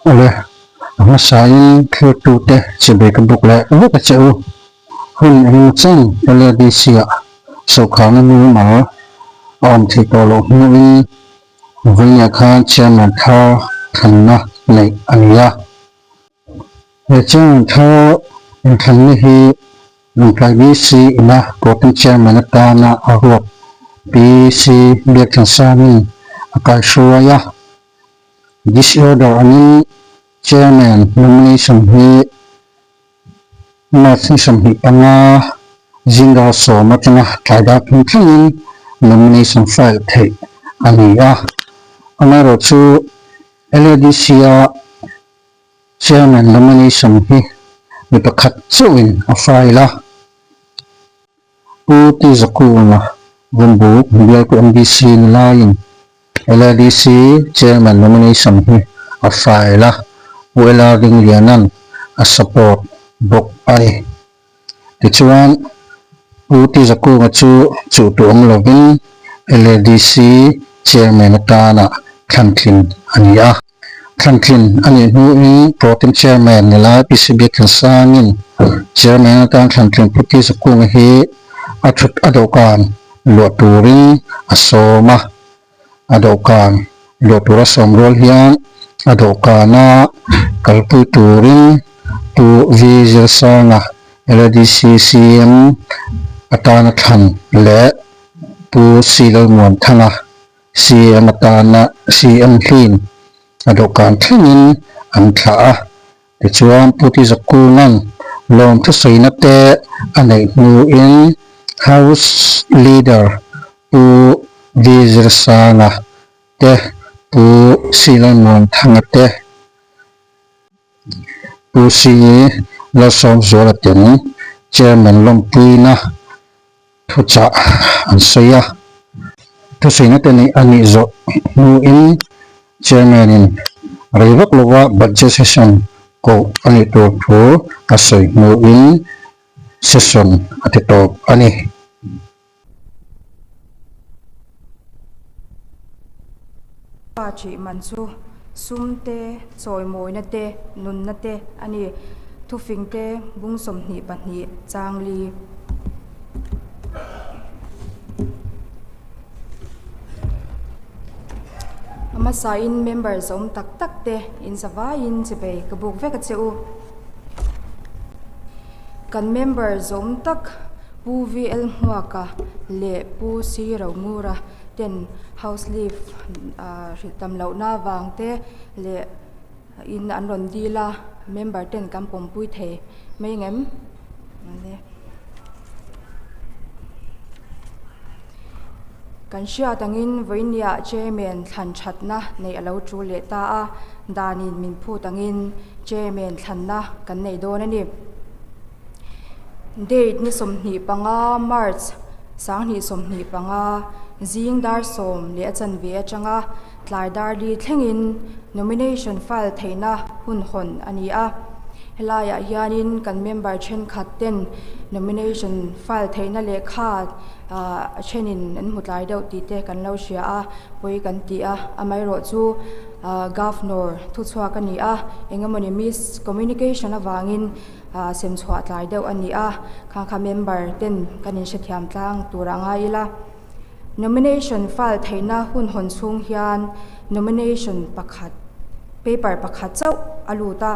Awle, a hmasain thlirtute chibai ka buk leh vek a che u. Hun engemaw chen LADC-ah sawrkharna mumal a awm theih tawh loh hnuin vawiinah khan Chairman thar thlanna neih a ni a. He Chairman thar inthlanna hi Lawngtlai VC ina Protem Chairman atana a ruat PC Biakthansangin a kaihruai a. Disorder angin Chairman nomination hi March ni 25 zing dar sawm atanga tlai dar thum thlengin nomination file theih a ni a. Amaherawhchu LADC-a Chairman nomination hi mi pakhat chauhin a file a. Pu T Zakunga Vumbuk bialtu MDC ni laiin LADC Chairman nomination hi a file a, Pu LR Dingliana'n a support bawk a ni. Tichuan, Pu T Zakunga chu chuh tu awm lovin LADC Chairman atana thlantlin a ni a. Thlantlin a nih hnuin Protem Chairman ni lai PC Biakthansangin Chairman atan thlantlin Pu T Zakunga hi a thut a dawhkan luah turin a sawm a, a dawhkan luah tura sawm rual hian a dawhkana kalpui turin Pu V Zirsanga LADC CM atana thlan leh Pu C Lalmuanthanga CM atana CM hlin a dawhkan thlengin an thlah a. Tichuan, Pu Tizakunga'n lawm thusawina te a neih hnuin House Leader Pu V Zirsanga te, Pu C Lalmuanthanga te, Pu C Lalsawmzuala ten Chairman lawmpuina Thuchah an sawi a, thusawina te neih a nih zawh hnuin Chairman-in rei vak lova Budget Session koh a nih tur thu a sawi hnuin Session a ti tawp a ni. Pa ṭih man chu sum te, chawimawina te, nunna te a ni. Thufing te bung 22 chang li. A hmasain member zawm tak tak te in zavaiin chibei ka buk vek a che u. Kan member zawm tak Pu VL Hmuaka leh Pu C Romura ten house leave hrilh tam lohna avang te leh in an rawn dil a, member ten kan pawmpui thei mai ngem? Kan hriat angin vawinia chairman thlan thatna neih a lo tul leh ta a, danin min phut angin chairman thlanna kan nei dawn a ni. Date ni 25 March 2025 zing dar sawm leh a chanve atanga tlai dar li thlengin nomination file theihna hun hawn a ni a. Helaiah hianin kan member thenkhat ten nomination file theihna lehkha a thenin an hmu tlai deuh tih te kan lo hria a, pawi kan ti a, amaherawhchu Governor thuchhuak a ni a, engemawni miscommunication avangin sem chhuah tlai deuh a ni a, khang kha member ten kan inhrethiam tlang tur a ngai ila. Nomination file theihna hun hawn chhung hian nomination pakhat paper pakhat chauh a lut a,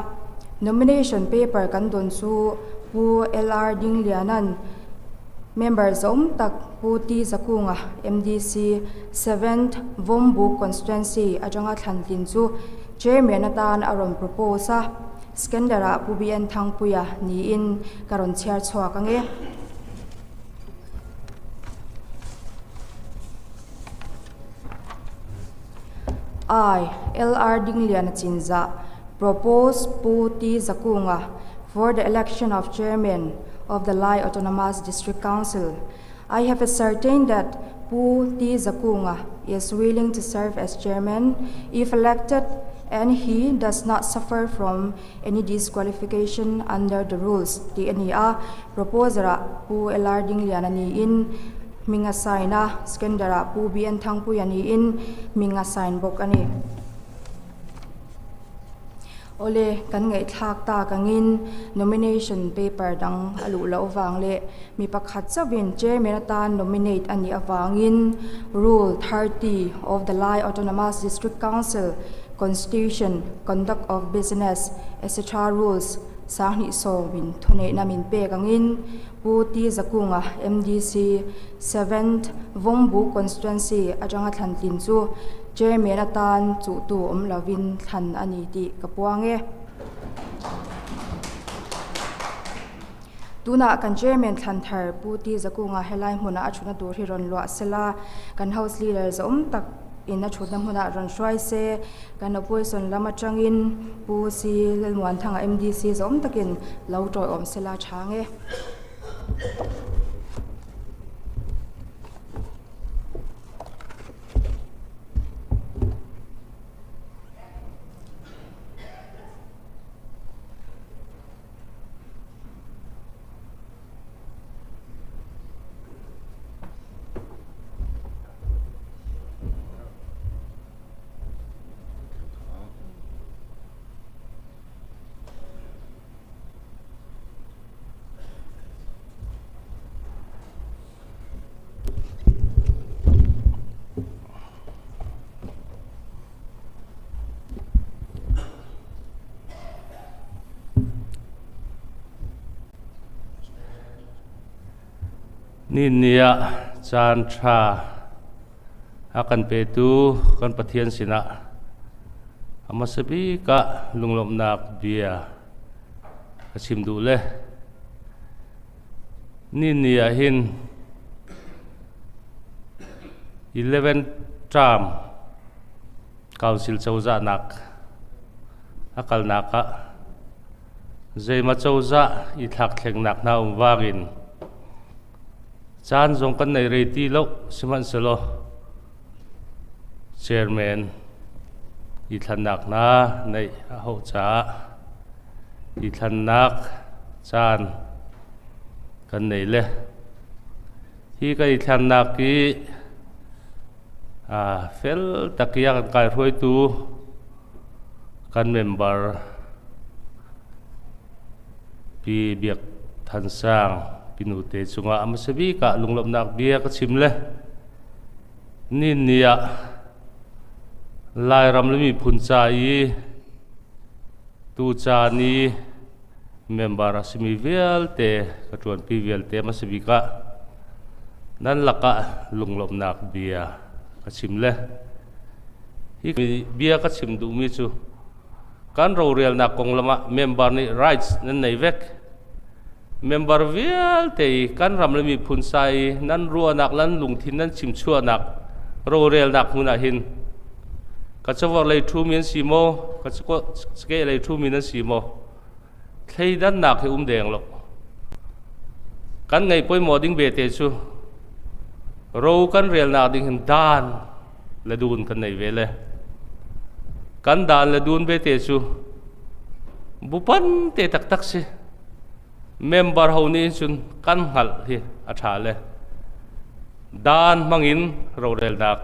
nomination paper kan dawn chu Pu LR Dingliana'n member zawm tak Pu T Zakunga MDC Seventh Vawmbuk Constituency atanga thlantlin chu Chairman atan a rawn propose a. Scanner-ah Pu BN Thangpuia niin ka rawn chhiar chhuak ang e. I, LR Dingliana Chinzah, propose Pu T Zakunga for the election of Chairman of the Lai Autonomous District Council. I have ascertained that Pu T Zakunga is willing to serve as chairman if elected and he does not suffer from any disqualification under the rules tih a ni a. Proposer-ah Pu LR Dingliana niin hming a sign a, Skender-ah Pu BN Thangpuia niin hming a sign bawk a ni. Awle, kan ngaihthlak tak angin nomination paper dang a luh loh vang leh mi pakhat chauhin chairman atan nominate a nih avangin Rule 30 of the Lai Autonomous District Council Constitution, Conduct of Business etc. Rules 20 sawmin thuneihna min pek angin Pu T Zakunga MDC Seventh Vawmbuk Constituency atanga thlan tlin chu Chairman atan chuhtu awm lovin thlan a ni tih ka puang e. Tunah kan Chairman thlan thar Pu T Zakunga helai hmunah a thutna tur hi rawn luah sela, kan House Leader zawm tak in a thutna hmunah rawn hruai se, kan Opposition lam atangin Pu C Lalmuanthanga MDC zawm takin lo tawiawm sela chhang e. Ni nia caan ṭha a kan petu kan Pathian sinah a hmasa bik ah lunglawmhnak bia ka chim duh le. Ni ni ah hin 11 term council cozahnak a kalnak ah zeimaw cozah i thlakthlengnak hna um vangin caan zong kan nei rei ti lo. Sihmanhsehlaw chairman i thlannak hna neih a hauh caah i thlannak caan kan nei le hi kan i thlannak hi fel tak i a kan kai hruaitu kan member Pi Biak Than Sang pinute cungah a hmasa bik ah lunglawmhnak bia ka chim le ni ni ah Lairam le miphun ca i tucaan i member a simi vialte ka ṭuanpi vialte hmasa bik ah nan lakah lunglawmhnak bia ka chim le hi bia ka chim duhmi cu kan rorelnak konglam ah member nih rights nan nei vek. Member vialte i kan ram le miphun sa i nan ruahnak lan lungthin nan chimchuahnak rorelnak hmun ah hin ka cawar lei ṭhumi an si maw, ka ke lei ṭhumi nan si maw, thleidannak hi um deng lo. Kan ngei poimaw ding bete cu ro kan relnak ding hin dan le dun kan nei ve le kan dan le dun bete cu bupan te taktak si. Member ho nih cun kan hngalh hi a ṭha le dan hmangin rorelnak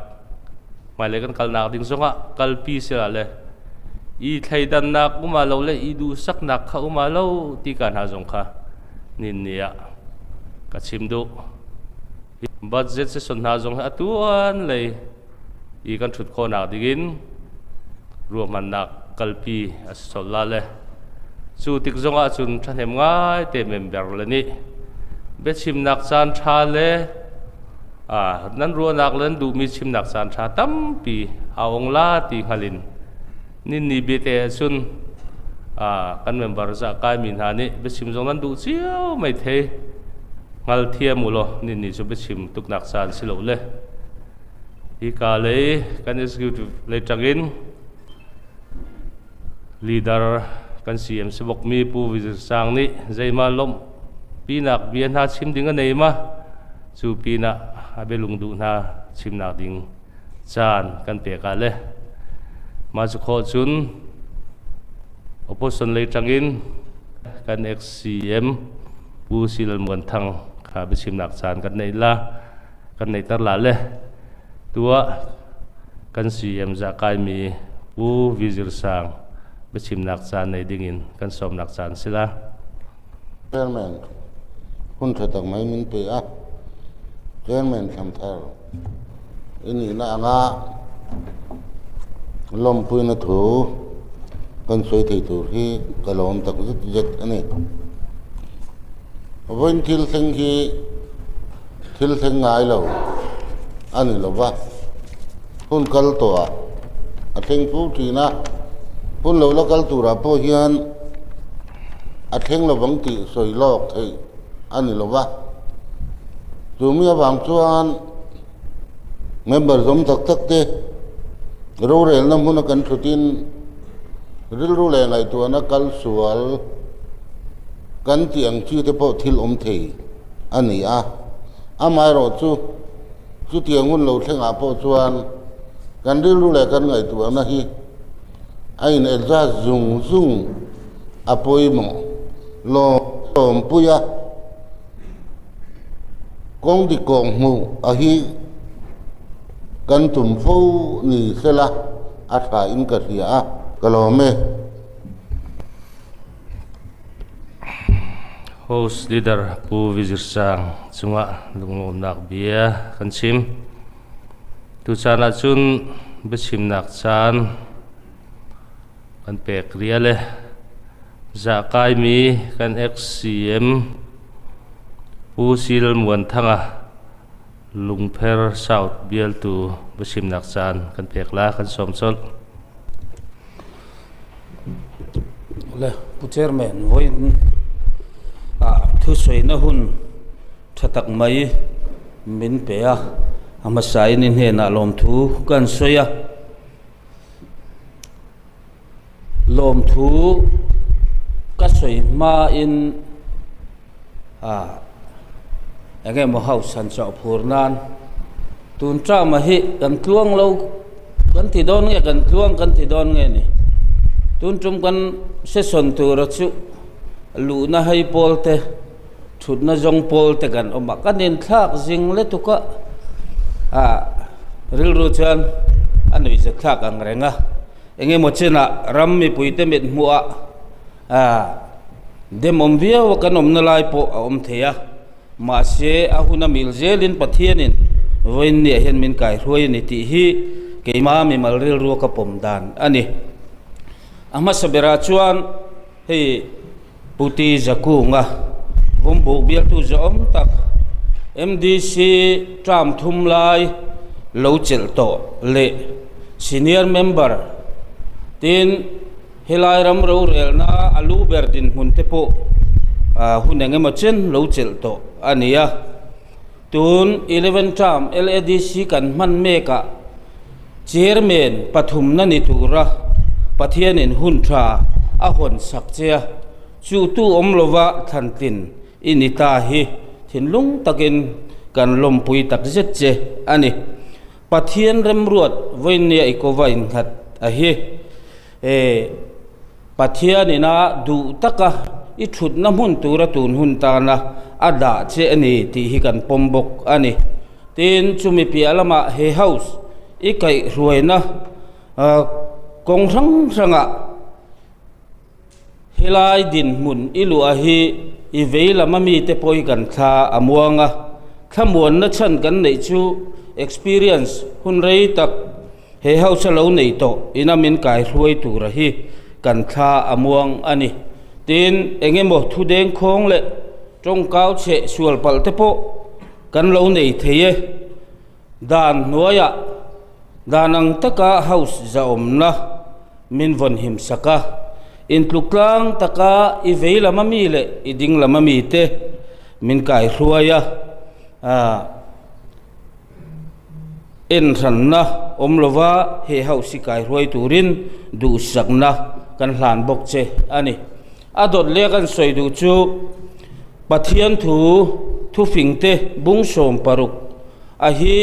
hmailei kan kalnak ding zongah kalpi sila le i thleidannak um lo le i duhsaknak kha um lo ti ka hna zong kha nin ni ah ka chim duh. Budget session hna zong hi atuan lei i kan ṭhut khawhnak dingin ruahmannak kalpi a si colh la le cu tik zongah cun ṭhahnem ngai te member le nih biachimnak caan ṭha le nan ruahnak le nan duhmi chimnak caan ṭha tampi a ong la ti hngal in ninni biate ahcun kan member za kaimi hna nih biachim zong nan duh cio mai thei hngal thiam u law ninni cu biachim tuknak caan si lo le hika lei kan executive lei ṭangin leader kan CM sibokmi Pu Vijay Sang nih zeima lawmh pinak bia hna chim ding a nei ma cu pinah a bialung duh hna chimnak ding caan kan pek ah le mah cu khawh cun opposition lei ṭangin kan ex-CM Pu Silal Muan Thang kha biachimnak caan kan neih la kan neihter la le tuah kan CM za kaimi Pu Vizir Sang Biachimnak caan nei dingin kan sawmnak caan si la. Chairman hun tha tak mai min pe a, Chairman thlam thar i nihna anga lawmpuina thu kan sawi thei tur hi ka lawm tak zet zet a ni. Vawiin thil thleng hi thil thleng ngai lo a ni lo va, hun kal tawhah a thleng fo thin a, hun lo la kal turah pawh hian a thleng lovang tih sawi lawk theih a ni lo va. Chu mi avang chuan member zawm tak tak te rorelna hmuna kan thutin rilru leh ngaihtuahna kal sual kan tih ang chi te pawh thil awm thei a ni a, amaherawhchu chutiang hun lo thlengah pawh chuan kan rilru leh kan ngaihtuahna hi a in adjust zung zung a pawimawh lawmpui a, kawng dik kawng hmuh a hi kan tum fo ni sela a tha in ka hria a, ka lawm e. Host Leader Pu Vizir Sang cungah lunglawmnak bia kan chim. Tucaan ahcun biachimnak caan kan pek rial e. Zah kaimi kan ex-CM Pu Sil Muan Thanga Lungpher South bialtu biachimnak caan kan pek la kan sawm colh. Le Pu Chairman vawiin ah thusawiina hun tha tak mai min pe a, a hmasa in i hnenah lawmthu kan sawi a, lawmthu ka sawi hmain ah eng emaw house han chawh phur nan tun term ah hi kan tluang lo kan ti dawn nge kan tluang kan ti dawn nge ni tun tum kan session tura chu luhna hei pawl te thutna zawng pawl te kan awm a kan inthlak zing lutuk a ah rilru chuan a nuihzat thlak ang reng a eng emaw chenah ram mipui te mit hmuh ah. A demawm viau a kan awmna lai pawh a awm thei a, mahse a hun a mil zelin Pathianin vawiin niah hian min kaihruai a ni tih hi keimah mimal rilrua ka pawm dan a ni. A hmasa berah chuan hei Puti Zakunga Vumbuk bialtu zawhawm tak MDC term thum lai lo chelh tawh leh senior member tin Helai ram rorelna a lu ber dinhmun te pawh hun eng emaw chen lo chelh tawh a ni a. Tun eleven term LADC kan hman mekah Chairman pathumna ni tura Pathianin hun tha a hawn sak che a, chu tu awm lova thlantlin i ni ta hi thinlung takin kan lawmpui takzet che a ni. Pathian remruat vawinia i kova innghat a hi. E Pathian ina duh taka i thutna hmun tura tun hun tana a dah che a ni tih hi kan pawm bawk a ni. Tin, chumi piah lamah he house i kaihhruaina kawng hrang hrangah Helai dinhmun i luah hi i vei lam a mite pawh hi kan thla a muang a, thlamuanna chhan kan neih chu experience hun rei tak he house a lo nei tawh ina min kai hruai tura hi kan thla a muang a ni. Tin, eng emaw thu dengkhawng leh tawngkau chheh sual palh te pawh kan lo nei thei e. Dan hnuaiah dan ang taka house zahawmna min vawn him sak a, intluk tlang taka i vei lam ami leh i ding lam ami te min kai hruai a, en hranna awm lova he house hi kai hruai turin duhsakna kan hlan bawk che a ni. A dawt leh kan sawi duh chu Pathian thu thufingte bung 16 a hi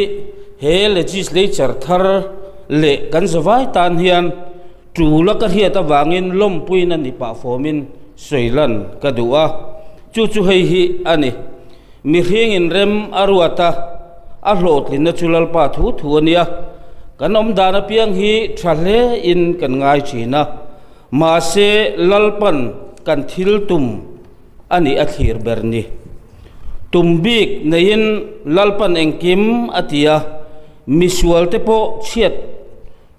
he legislature thar leh kan zavai tan hian tul a ka hriat avangin lawmpuiin a ni pah fawmin sawi lan ka duh a, chu chu hei hi a ni. Mihring inrem a ruat a, a hlawhtlinna chu Lalpa thu thu a nia. Kan awm dan apiang hi tha hle in kan ngai thin a. Mahse Lalpan kan thil tum a nih a thlir ber ni. Tum bik neiin Lalpan engkim a ti a, misualte pawh chhiat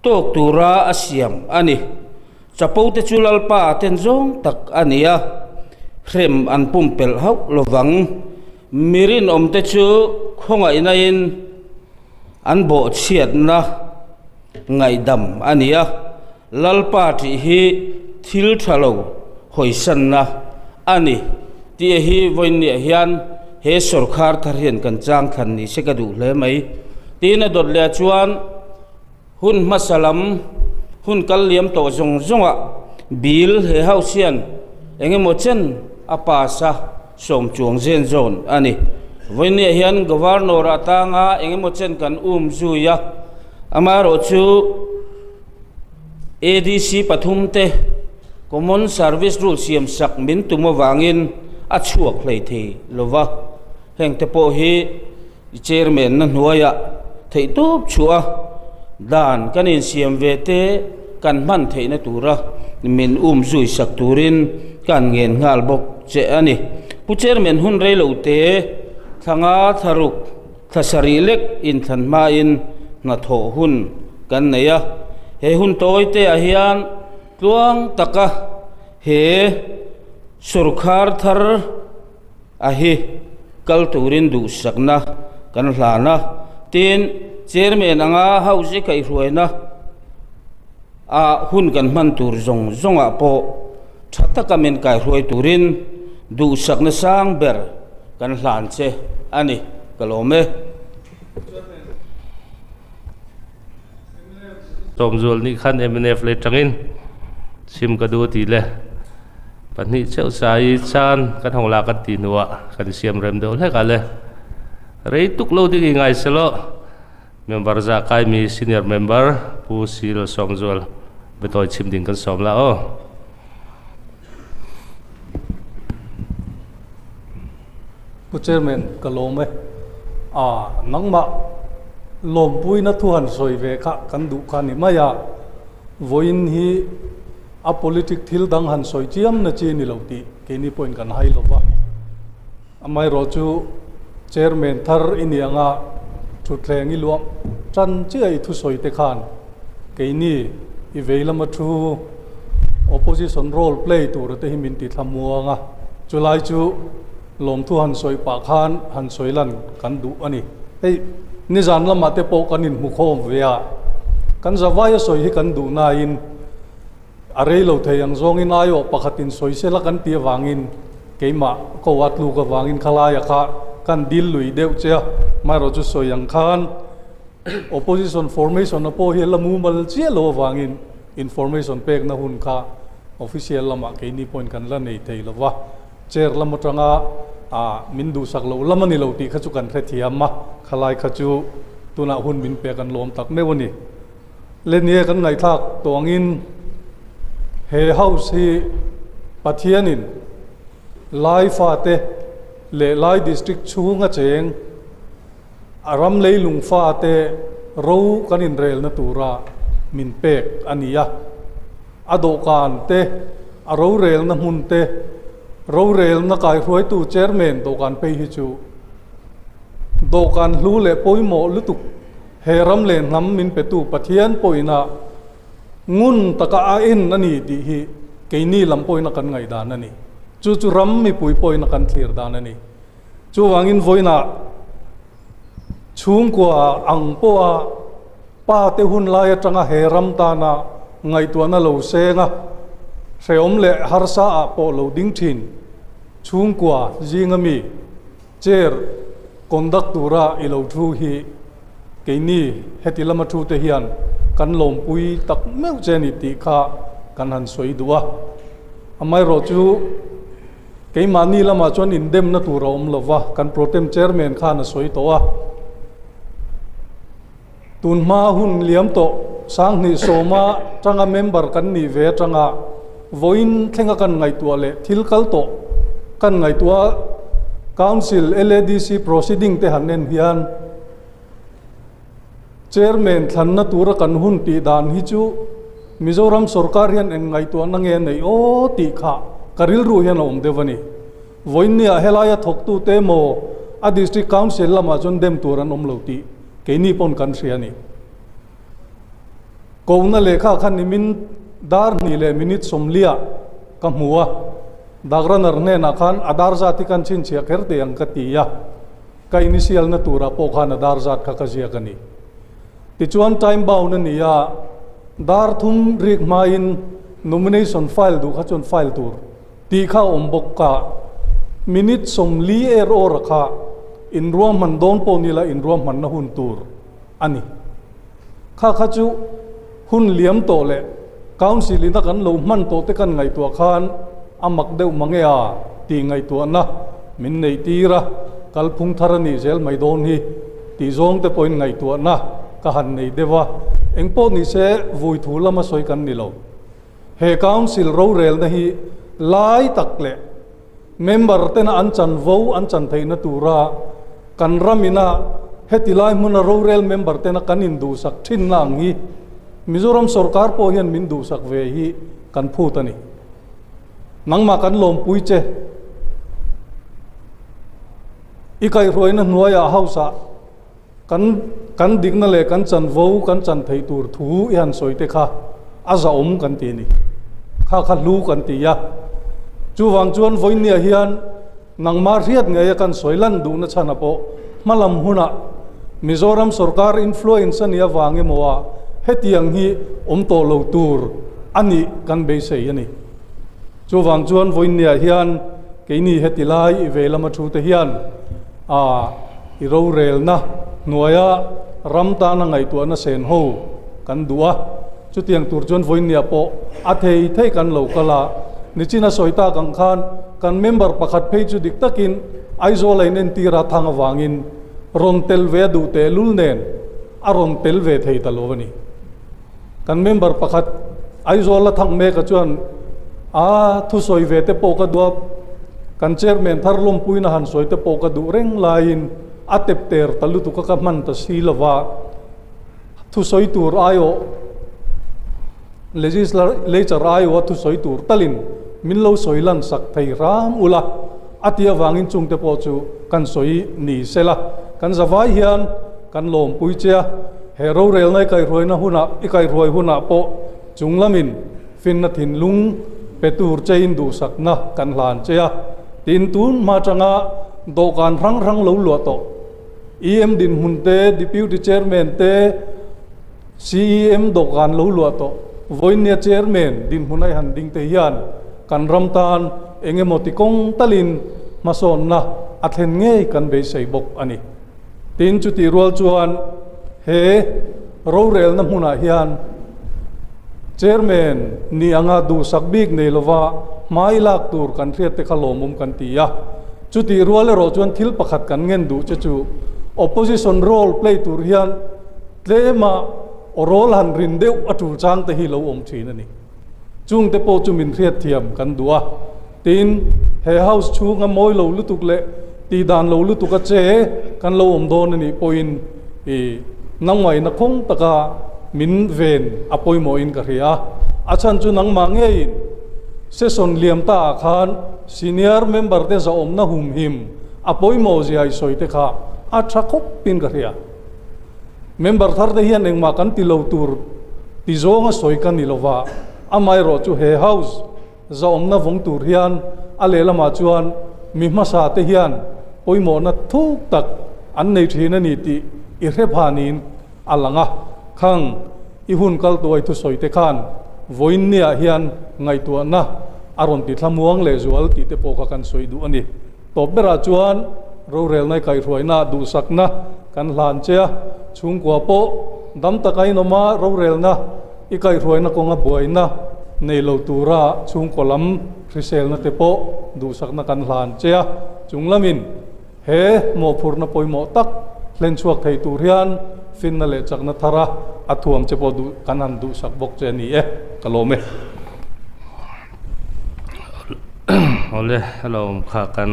tawk tura a siam a ni. Chapo te chu Lalpa ten zawng tak a ni a, hrem an pumpelh hauh lovang. Mi rinawmte chu khawngaihnain an bawhchhiatna ngaihdam a ni a, Lalpa tih hi thil tha lo hawisanna a ni tih hi vawiinniah hian he sawrkhar thar hian kan chang thlan ni se ka duh hle mai. Tiin a dawt leh chuan hun hmasa lam hun kal liam tawh zawng zawngah bill he house hian eng emaw chen a pass a sawm chuang zen zawn a ni. Vawiinniah hian Governor atanga eng emaw chen kan um zui a, amaherawhchu ADC pathumte Common Service Rule siam sak min tum avangin a chhuak hlei thei lo va, hengte pawh hi Chairman na hnuaiah theihtawp chhuah a dan kan insiam ve te kan hman theihna tura min um zui sak turin kan ngen nghal bawk che a ni. Pu Chairman hun reilo te thlanga thlaruk thla sarih lek inthlan hmain hnathawh hun kan nei a, he hun tawi te ah hian tluang taka he sawrkhar thar a hi kal turin duhsakna kan hlan a, tin Chairman anga House i kaihhruaina ah hun kan hman tur zawng zawngah pawh tha taka min kaihruai turin duhsakna sang ber kan hlan che a ni, ka lawm e. Sawmzual nih khan mnf lei tangin chhim ka duh a ti le. Pahnih cheuh sai chan kan hawng la kan tih hnuah kan siam rem deuh hlek a le. Rei tuk lo ding i ngai se law. Member za kai mi senior member Pu Sil Sawmzual Betawi chhim ding kan sawm la aw. Pu Chairman, ka lawm e. A, nangmah lawmpuina thu han sawi ve kha kan duh kha ni mai a, vawiin hi a politic thil dang han sawi chiam na chi ni lo tih keini pawhin kan hai lo va. Amaherawh chu Chairman thar i nih anga thutthleng i luah tan chiah i thusawi te khan keini i vei lama thu opposition role play tura te hi min ti thlamuang a, chulai chu lawmthu han sawi pah khan han sawi lan kan duh a ni. Hei nizan lamah te pawh kan inhmukhawm ve a, kan zavaia sawi hi kan duh nain A rei lo thei ang zawngin aiawh pakhatin sawi sela kan tih avangin keimah ko a tluk avangin khalaia kha kan dil lui deuh che a, amaherawh chu sawi ang khan opposition formation a pawh hi a la mumal chiah lo avangin information pekna hun kha official lamah keini pawhin kan la nei thei lo va, chair lam atanga min duhsak loh lam a ni lo tih kha chu kan hrethiam a, khalai kha chu tunah hun min pek an lawm tak meuh a ni. Lenie kan ngaihthlak tawh angin he house hi Pathianin Lai fate leh Lai district chhunga cheng a ram leilung fate ro kan inrelna tura min pek a ni a. A dawhkan te, a rorelna hmun te, rorelna kaihruaitu chairman dawhkan phei hi chu dawhkan hlu leh pawimawh lutuk He ram leh hnam min petu Pathian pawhina ngun taka a en a ni tih hi keini lam pawhina kan ngaihdan a ni. Chu chu ram mipui pawhina kan thlir dan a ni. Chuvangin vawiinah chhungkua ang pawha pa te hun lai atanga he ram tana ngaihtuahna lo seng a, hrehawm leh harsa ah pawh lo ding thin chhungkua zinga mi, Chair conduct tura i lo thu hi keini heti lama thu te hian kan lawmpui tak meuh che ni tih kha kan han sawi duh a. Amaherawh chu keimahni lamah chuan indemna tur a awm lo va, kan Protem Chairman khan a sawi tawh a. Tun hma hun liam tawh Sanghnih sawma tanga member kan nih ve atanga vawiin thlenga kan ngaihtuah leh thil kal tawh kan ngaihtuah Council LADC proceeding te han en hian Chairman thlanna tura kan hun tih dan hi chu Mizoram sorkar hian eng ngaihtuahna nge a neih aw tih kha ka rilru hian a awm deuh a ni. Vawiinniah helaia thawktute emaw a District Council lamah chuan dem tur an awm lo tih keini pawn kan hria a ni. Kohna lehkha kha nimin dar hnih leh minute sawmliah ka hmu a, Dagranar hnenah khan a dar zat hi kan chhinchhiah kher teh ang ka ti a, ka initial na turah pawh khan a dar zat kha ka ziak a ni. Tichuan time bound a ni a, dar thum rik hmain nomination file duh kha chuan file tur tih kha a awm bawk a, minute 40 er awr a kha inruahman dawn pawh ni la inruahmanna hun tur a ni. Kha kha chu hun liam tawh leh council ina kan lo hman tawh te kan ngaihtuah khan a mak deuh mange a tih ngaihtuahna min neih tir a, kalphung thar a nih zel mai dawn hi tih zawng te pawhin ngaihtuahna ka han nei deuh a, engpawh ni se vui thu lama sawi kan ni lo. He council rorelna hi lai tak leh member tena an chanvo an chan theihna tura kan ramina heti lai hmuna rorel member tena kan induhsak thinna ang hi Mizoram sorkar pawh hian min duhsak ve hi kan phut a ni. Nangmah kan lawmpui che. I kaihhruaina hnuaiah house ah kan kan dikna leh kan chanvo kan chan theih tur thu i han sawi te kha a zahawm kan ti a ni. Kha kha hlu kan ti a. Chuvang chuan vawinia hian nangmah hriat ngeia kan sawi lan duhna chhana pawh hmalam hunah Mizoram sorkar influence a nih avang emaw ah hetiang hi awm tawh lo tur a nih kan beisei a ni. Chuvang chuan vawinia hian keini heti lai i ve lama thu te hian a i rorelna hnuaia ram tana ngaihtuahna sen ho kan duh a, chutiang tur chuan vawinia pawh a thei thei kan lo kal a, nichina sawi tak ang khan kan member pakhat phei chu dik takin Aizawl a inentir a thang avangin rawn tel ve a duh tehlul nen a rawn tel ve thei ta lo a ni. Kan member pakhat Aizawl a thang mek a chuan a thusawi ve te pawh ka duh a, kan chairman thar lawmpuina han sawi te pawh ka duh reng laiin a tep ter ta lutuk a ka hman ta si lo va, thusawi tur aiawh legislature aiawh a thusawi tur talin min lo sawi lan sak thei hram ula a tih avangin chungte pawh chu kan sawi ni sela kan zavai hian kan lawmpui che a. He rorelna i kaihruaina hunah i kaihruai hunah pawh chung lamin finna thinlung pe tur chein duhsakna kan hlan che a, tin tun hma atanga dawhkan hrang hrang lo luah tawh EM dinhmun te, Deputy Chairman te, CEM dawhkan lo luah tawh vawinia Chairman dinhmun a i han ding te hian kan ram tan eng emaw ti kawng talin hmasawnna a thlen ngei kan beisei bawk a ni. Tin, chutih rual chuan he rorelna hmunah hian Chairman ni anga duhsak bik nei lova hmai lak tur kan hriat te kha lawmawm kan ti a. Chutih rual erawh chuan thil pakhat kan ngen duh che chu opposition role play tur hian tlema aw rawl han rin deuh a tul chang te hi lo awm thin a ni. Chungte pawh chu min hriatthiam kan duh a. Tin, he house chhunga mawi lo lutuk leh tih dan lo lutuk a che kan lo awm dawn a nih pawhin i nangmahina khawng taka min ven a pawimawhin ka hria a. A chhan chu nangmah ngeiin session liam ta ah khan senior member te zahawmna humhim a pawimawh zia i sawi te kha a tha khawpin ka hria. Member thar te hian engmah kan ti lo tur ti zawnga sawi ka ni lova, amaherawh chu he house Zahawmna vawng tur hian a lehlamah chuan mi hmasa te hian pawimawhna thuk tak an nei thin a ni tih i hre pha niin a lang a. Khang i hun kal tuai thusawi te khan vawiinniah hian ngaihtuahna a rawn ti thlamuang leh zual tih te pawh kha kan sawi duh a ni. Tawp berah chuan rorelna i kaihhruaina duhsakna kan hlan che a, chhungkua pawh dam taka inawm a rorelna I kaihhruaina kawnga buaina nei lo tura chhungkaw lam hriselna te pawh duhsakna kan hlan che a, chung lamin he mawhphurhna pawimawh tak hlen chhuak thei tur hian finna leh chakna thara a thuam che pawh duh kan han duhsak bawk che a ni e, ka lawm e. Awle, hello kha kan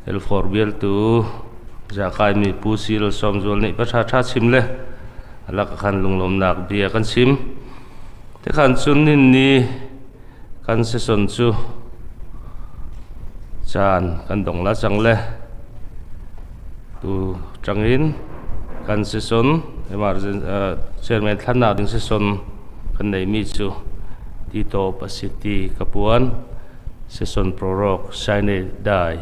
Elfor bialtu Zakai mi Pu Cyril Sawmzual nih pa tha tha chim le. A lakah khan lunglawmnak bia kan chim. Tikhan chun ninni kan session chu chan kan dawng la chang le tu tangin kan session emergency chairman thlanna ding session kan nei mi chu ti tawp a si ti ka puan session prorogue sine die.